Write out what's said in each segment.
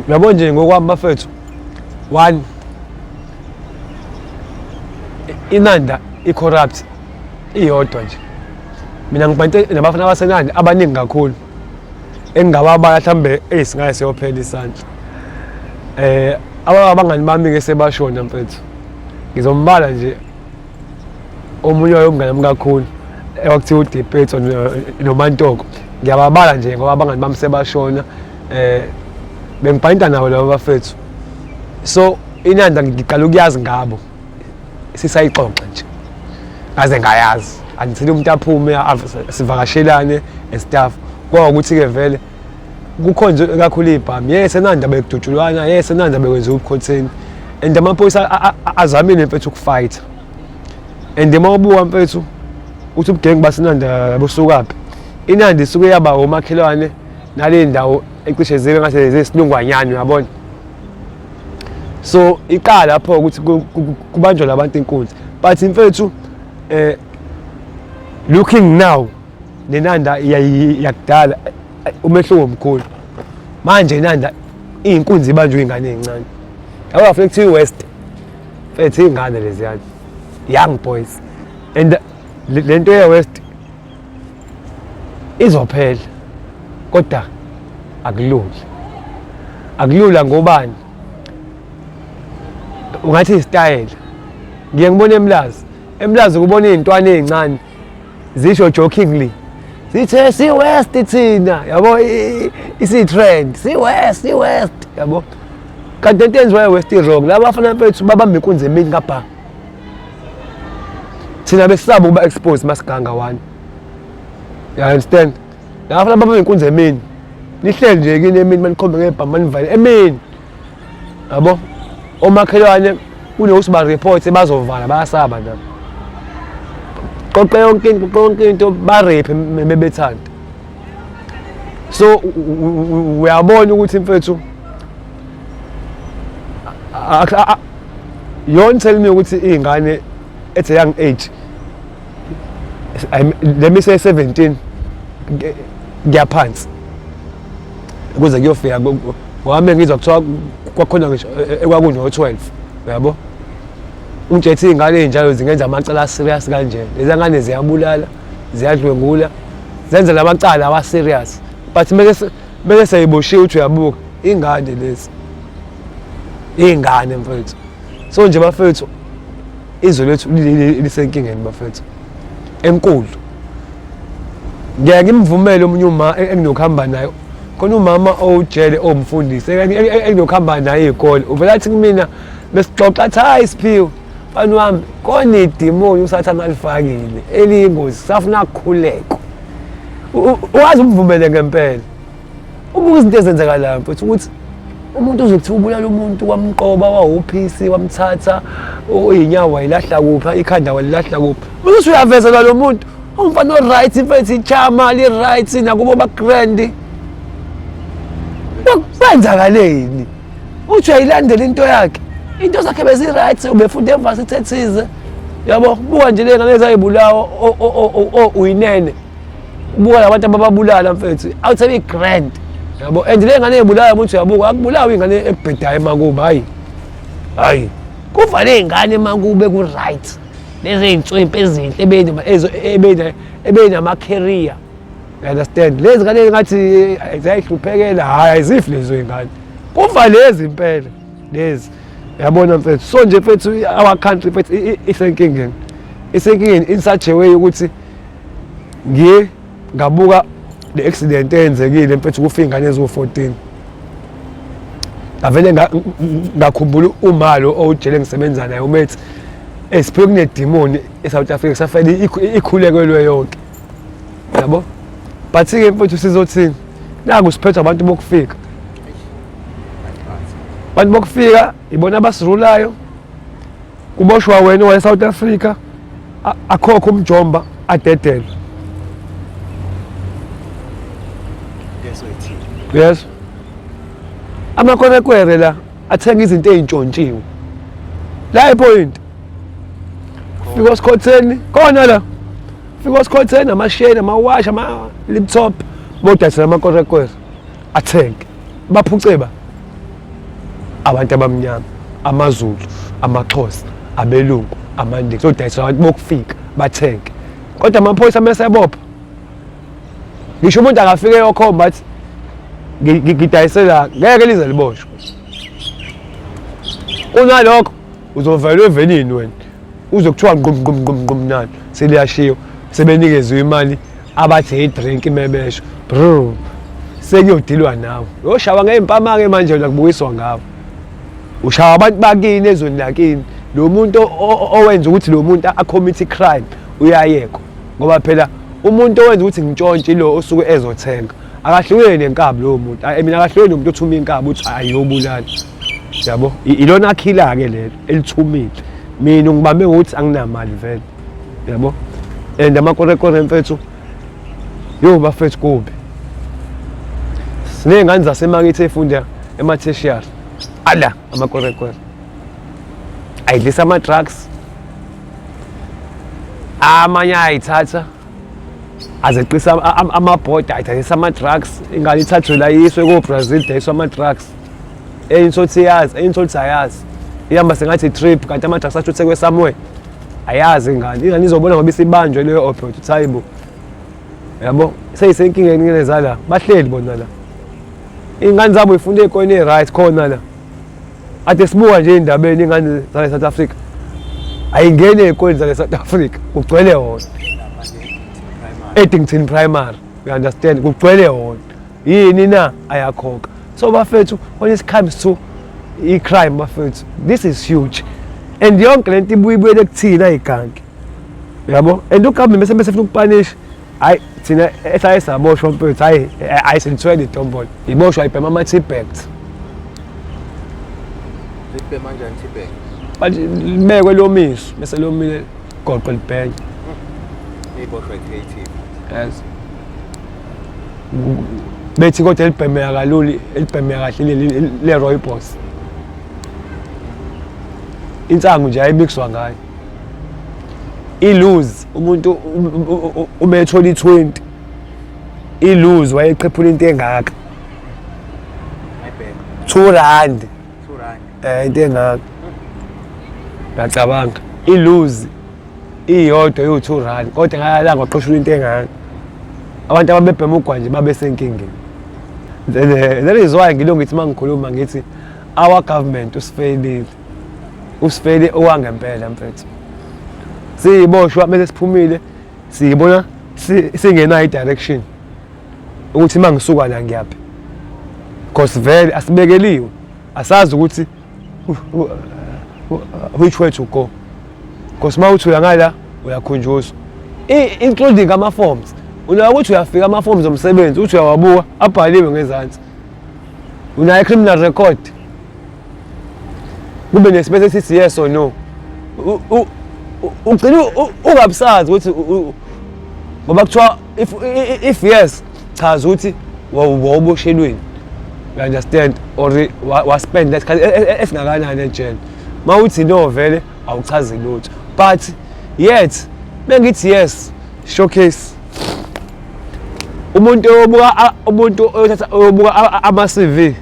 Yabo nje ngokwami bafethu, one, iNanda i-corrupt iyodwa nje. Mina ngibhante nabafana baseNanda abaningi kakhulu engingababala, mhlawumbe eyisingaye siyophela isandla. Abangani bami-ke sebashona mfethu, ngizombala nje omunye wayo, umngane wami kakhulu ekwakuthiwa uDipetso noMantoko. Ngiyababala nje ngoba abangani bami sebashona. Bengibhayinta nabo labo bafethu, so iNanda ngiqala ukuyazi ngabo sisayixoxa nje, ngaze ngayazi until umuntu aphume sivakashelane and stuff. Kwawukuthi-ke vele kukhona nje kakhulu iy'bhamu, yes, eNanda bekudutshulwana, yes, eNanda bekwenziwa ubukhotheni and amaphoyisa azamile mfethu ukufayitha. And uma ubuka mfethu uthi ubugengu baseNanda busukaphi, iNanda isuke yaba omakhelwane nale ndawo ecishe zibe ngathi zesilungwanyana, uyabona. So iqala lapho ukuthi kubanjwe labantu inkunzi. But mfethu, looking now neNanda yakudala, umehluko omkhulu manje. INanda iy'nkunzi ibanjwe iy'ngane ey'ncane, yabo, afike kuthiwa i-West mfethu, iy'ngane leziyana, young boys. And le nto ye-West izophela, kodwa akulula, akulula. Ngobani ungathi isitayela? Ngiye ngibone eMlazi, eMlazi kubona iy'ntwana ey'ncane zisho jokingly zithe si-West thina, yabo, isi-trend, si-West, si-West, yabo. Kanti into enziwa e-West i-wrong. Laba bafana bethu babamba inkunzi emini kabha. Thina besisaba ukuba expose masiganga one, you understand? Laba bafana babamba inkunzi emini, nihleli nje kini emini, manikhombe ngebhamu, manivale emini, yabo. Omakhelwane kunokuthi ba-report bazovala, bayasaba nabo. Qoqe yonke into, qoqe yonke into, barephe mebethanda. So uyabona ukuthi mfethu, you won't tell me ukuthi iy'ngane at a young age, let me say 17 kuyaphansi ukuze kuyofika, ngoba ngizwa kuthiwa kwakhona ngisho ekwakuno-12, uyabo. Ungitshethi iy'ngane ey'njalo zingenza amacala a-serious kanje? Lezi ngane ziyabulala, ziyadlwengula, zenza lamacala awa-serious, but bese seyiboshiwe. Uthi uyabuka ingane lezi, iy'ngane mfethu. So nje bafethu, izwe lethu lisenkingeni bafethu enkulu. Ngiyake ngimvumele omunye uma enginokuhamba naye khona, umama owujele owumfundisi enginokuhamba naye iy'kole, uvela athi kumina besixoxa, athi, "Hayi Siphiwe mfana wami, khona idimoni uSathane alifakile eliyingozi, safuna kukhuleko." Wazi umvumele ngempela. Ubuka izinto ezenzakalayo mfethu, ukuthi umuntu uzokuthiwa ubulala umuntu, wamqoba, wawuphisi, wamthatha iy'nyawo wayilahla kuphi, ikhanda walilahla kuphi, bese uyavezelwa lo muntu umfana o-right mfethu, ichama li-right nakubo ba-grand. Kwenzakaleni? Uthi uyayilandela into yakhe, into zakhe bezi-right, ubefunda e-varsity ethize, yabo. Buka nje le ngane ezayibulawa uyinene, buka labantu abababulala mfethu, awuthebe i-grand, yabo. And le ngane ebulawa, ukuthi uyabuka, akubulawa ingane ebhedayo emakubo, hayi hayi, kuvale iy'ngane emakube ku-right, lezi ey'nswempu ezinhle ebenama-career, you understand? Lezi ngane ngathi ziyayihluphekela, hhayi, azifi lezo y'ngane, kufa lezi impela lezi, yabona mfethu. So nje mfethu, our country mfethu isenkingeni, isenkingeni in such a way ukuthi ngiye ngabuka le accident eyenzekile mfethu, kufa iy'ngane eziwu-14, ngavele ngakhumbula umalo owujele ngisebenza naye, umethi esiphiwe kunedimoni e-South Africa, kusafanele ikhulekelwe yonke, yabo. But-ke mfethu, sizothini? Naku siphethwe abantu bokufika, abantu bokufika ibona abasirulayo. Kuboshwa wena owaye-South Africa, akhokhe umjomba, adedelwe. Yes, amakwerekwere la athenga izinto ey'ntshontshiwe la e-Point, fika osikhotheni khona la, fika osikhotheni, amasheni, amawashi, ama-laptop, bodayisela amakwerekwere athenge, baphuce ba. Abantu abamnyama, amaZulu, amaXhosa, abelungu, amaNdiya, kuzodayiselwa abantu bokufika bathenge. Kodwa amaphoyisa mese ebopha, ngisho umuntu akafike eyokhomba athi ngidayisela, ngeke lize liboshwe. Kunalokho uzovela evenini wena uze kuthiwa ngqum ngqum ngqum ngqum nani seliyashiwa, sebenikeziwe imali abathi i-drink mebesho bro, sekuyodilwa nawe. Uyoshawa ngey'mpama-ke manje wena, kubukiswa ngawe. Ushawa abantu bakini ezweni lakini. Lo muntu owenza ukuthi lo muntu a-commit i-crime uyayekwa, ngoba phela umuntu owenza ukuthi ngintshontshe ilo osuke ezothenga, akahlukene nenkabi lowo muntu. I mean, akahlukene nomuntu othuma inkabi ukuthi ayiyobulala, yabo. Ilona akhila-ke lelo elithumile. Mina ungibambe ngokuthi anginamali vele, yabo. And amakorekore mfethu, yo bafethu, kubi. Siney'ngane zasemakithi ey'funda ema-tertiary, ala amakorekore ayidlisa ama-drugs, amanye ayayithatha azeqisa amabhoda, ayidayisa ama-drugs. Ingane ithathwe la iyiswe ko-Brazil, dayiswa ama-drugs. Enye insothi iyazi, enye insothi ayazi, ihamba sengathi i-trip, kanti ama-drugs ashuthekwe somewhere, ayazi ingane. Ingane izobona ngoba isibanjwe leyo opioid ukuthi hayi bo, yabo, seyisenkingeni ngene la. Bahleli bona la, iy'ngane zabo y'funda ey'koleni ey'right khona la. Ade sibuka nje ey'ndabeni, iy'ngane zale South Africa ayingeni ey'koleni zale South Africa, kugcwele wona. Addington Primary, you understand, kugcwele wona. Yini na? Ayakhokha. So bafethu, when it comes to i-crime, bafethu, this is huge, and yonke lento ibuye ibuyele kuthina ayigangi, yabo. And ugovernment bese funa ukupanisha, hayi thina esaye saboshwa mfethu, hayi hayi, silithwele idombolo. Iboshwa ibhema ama-T-bags. Libhema kanjani T-bag? Bathi libekwe lomiso, bese lomile goqo libhenye. Iboshwa i-creative. Yes, bethi kodwa elibhemeka kalula, elibhemeka kahle le rooibos. Insangu nje ayimixwa ngayo iloose. Umuntu uma ethola i-20 iloose, wayeqhephula into engaka. Ayibhema. R2. R2. Into engaka, ngiyacabanga iloose iyodwa ewu-R2, kodwa ngalalanga waqoshula into engaka. Abantu ababebhema ugwanje babesenkingeni. That is why ngilo ngithi uma ngikhuluma ngithi our government usifeyilile, usifeyile owangempela mfethu. Siyiboshwa bese siphumile, siyibona singenayo i-direction ukuthi uma ngisuka la ngiyaphi, because vele asibekeliwe, asazi ukuthi which way to go, because uma uthi uya ngala uyakhunjuzwa, including ama-forms. Unayo ukuthi uyafika, ama-forms omsebenzi uthi uyawabuka, abhaliwe ngezansi unayo i-criminal record, kube nespace esithi yes or no. Ugcina ungabusazi ukuthi ngoba kuthiwa if yes, chaza ukuthi wawuboshelweni, you understand, or waspend lesikhathi esingakanani ejele. Uma uthi no, vele awuchazi lutho. But yet bengithi yes, showcase umuntu obuka, umuntu oyothatha obuka ama-CV.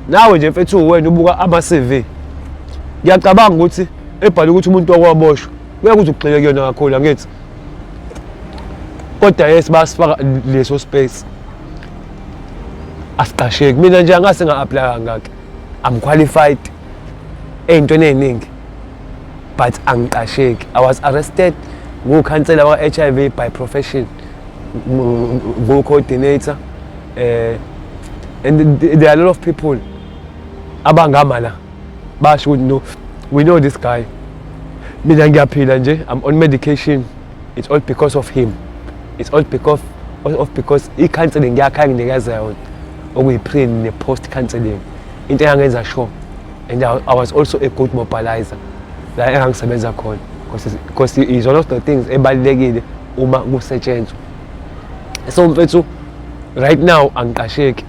Nawe nje mfethu, wena ubuka ama-CV, ngiyacabanga ukuthi ebhala ukuthi umuntu wakwaboshwa, kuya kuze ugxile kuyona kakhulu, angithi? Kodwa yes, basifaka leso space, asiqasheki. Mina nje angase nga-apply kangaki, I'm qualified ey'ntweni ey'ningi, but angiqasheki. I was arrested, ngukhansela wa-HIV by profession, ngu-coordinator, and there are a lot of people abangama la basho ukuthi no, we know this guy. Mina ngiyaphila nje, I'm on medication. It's all because of him, it's all because of because i-counseling yakhe anginikeza yona, okuyi-pre ne-post counseling, into engangenza sure. And I was also a good mobilizer la engangisebenza khona, because is one of the things ebalulekile uma kusetshenzwa. So mfethu, right now angiqasheki,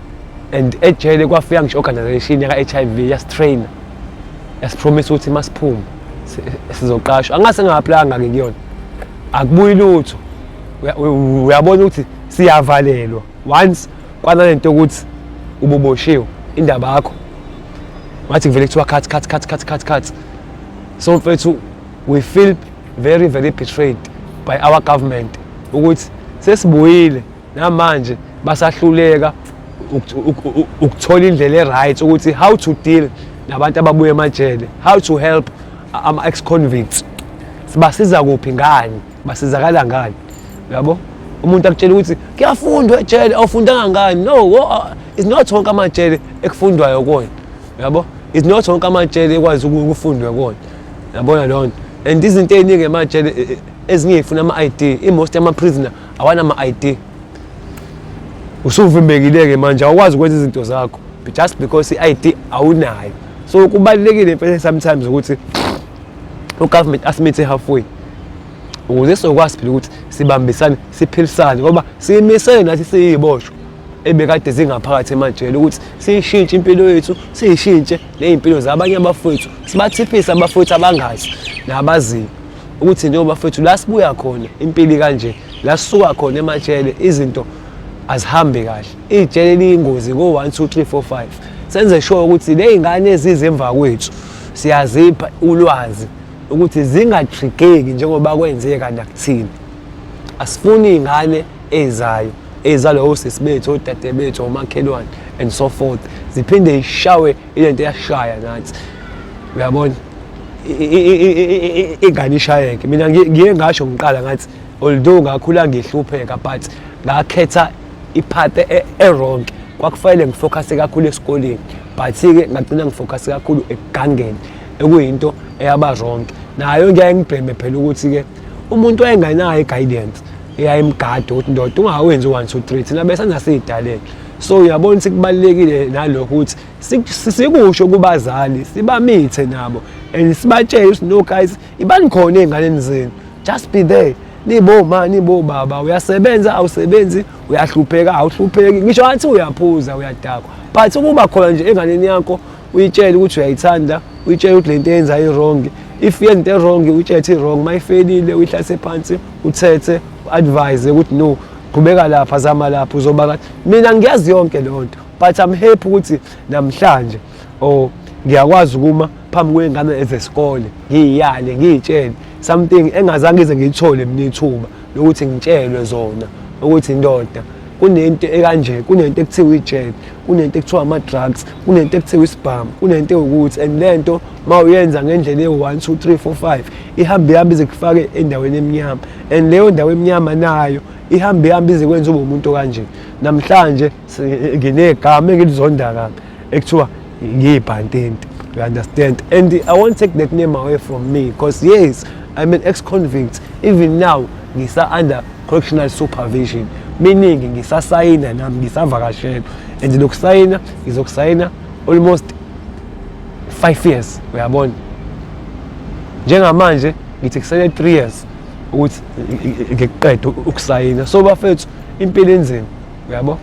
and ejele kwafika ngisho organization yaka-HIV, yasitrainer, yasipromise ukuthi masiphuma sizoqashwa. Angase nga-apply-anga-ke kuyona, akubuyi lutho. Uyabona ukuthi siyavalelwa once kwanalento yokuthi ububoshiwe, indaba yakho. Ngathi kuvele kuthiwa cut, cut, cut, cut, cut, cut. So mfethu, we feel very, very betrayed by our government ukuthi sesibuyile namanje basahluleka ukuthola indlela e-right ukuthi how to deal nabantu ababuya emajele, how to help ama-ex-convicts. Sibasiza kuphi, ngani, basizakala ngani, uyabo? Umuntu akutshela ukuthi kuyafundwa ejele, awufundanga ngani? No, it's not wonke amajele ekufundwayo kona, uyabo? It's not wonke amajele ekwazi ukufundwa kona, yabona leyo nto. And izinto ey'ningi emajele ezinye y'funa ama-ID. I-most yama-prisoner awanama-ID. Usuvimbekile-ke manje, awukwazi ukwenza izinto zakho just because i-ID awunayo. So kubalulekile mfethu sometimes ukuthi u-government asimithe halfway ukuze sizokwazi phela ukuthi sibambisane, siphilisane, ngoba siyimisele nathi siyiboshwa ebekade zingaphakathi emajele ukuthi siyishintshe impilo yethu, siyishintshe ney'mpilo zabanye abafowethu, sibathiphise abafowethu abangazi nabaziyo ukuthi njengoba bafowethu la sibuya khona impilo kanje, la sisuka khona emajele izinto azihambi kahle, ijele liyingozi ko-1 2 3 4 5. Senze sure ukuthi le y'ngane ezize emva kwethu siyazipha ulwazi ukuthi zingatrigeki njengoba kwenzeka nakuthina. Asifuni iy'ngane ezayo ezalwa osisi bethu, odade bethu, omakhelwane and so forth ziphinde ishawe ilento eyashaya nathi, uyabona? Ingane ishayeke. Mina ngiye ngasho ngiqala ngathi although ngakhula ngihlupheka, but ngakhetha i-path e-wrong. Kwakufanele ngifocuse kakhulu esikoleni, but-ke ngagcina ngifocuse kakhulu ekugangeni, ekuyinto eyaba wrong nayo. Ngiyaye ngibheme phela ukuthi-ke umuntu wayengenayo i-guidance eyayimgada ukuthi ndoda ungawenzi u-one, two, three, thina besandasiyidalele. So uyabona ukuthi kubalulekile nalokho ukuthi sikusho kubazali, sibamithe nabo and sibatshele ukuthi no guys, ibani khona ey'nganeni zenu, just be there. Niboma, nibobaba, uyasebenza, awusebenzi, uyahlupheka, awuhlupheki, ngisho ngathi uyaphuza, uyadakwa, but ukuba khona nje enganeni yakho, uyitshele ukuthi uyayithanda, uyitshele ukuthi lento yenza i-wrong. If yenza into e-wrong, uyitshele ukuthi i-wrong. Uma ifelile, uyihlalise phansi, uthethe, u-advise ukuthi no, qhubeka lapha, zama lapha, uzoba kahle. Mina ngiyazi yonke leyo nto, but I'm happy ukuthi namhlanje or ngiyakwazi ukuma phambi kwey'ngane ezesikole, ngiyiyale, ngiyitshele something engazange ngize ngiyithole mina ithuba lokuthi ngitshelwe zona ukuthi ndoda kunento ekanje, kunento ekuthiwa ijele, kunento ekuthiwa ama-drugs, kunento ekuthiwa isibhamu, kunento ewukuthi, and le nto uma uyenza ngendlela ewu-1 2 3 4 5 ihambe ihambe ize kufake endaweni emnyama, and leyo ndawo emnyama nayo ihambe ihambe ize kwenza ube umuntu kanje. Namhlanje nginegama engilizonda kabi ekuthiwa ngiyibhantenti, you understand? And I won't take that name away from me because yes, I'm an ex-convict. Even now ngisa under correctional supervision, meaning ngisasayina nami, ngisavakashelwa, and lokusayina ngizokusayina almost 5 years, uyabona? Njengamanje ngithi kusele 3 years ukuthi ngikuqede ukusayina. So bafethu, impilo enzima, uyabo?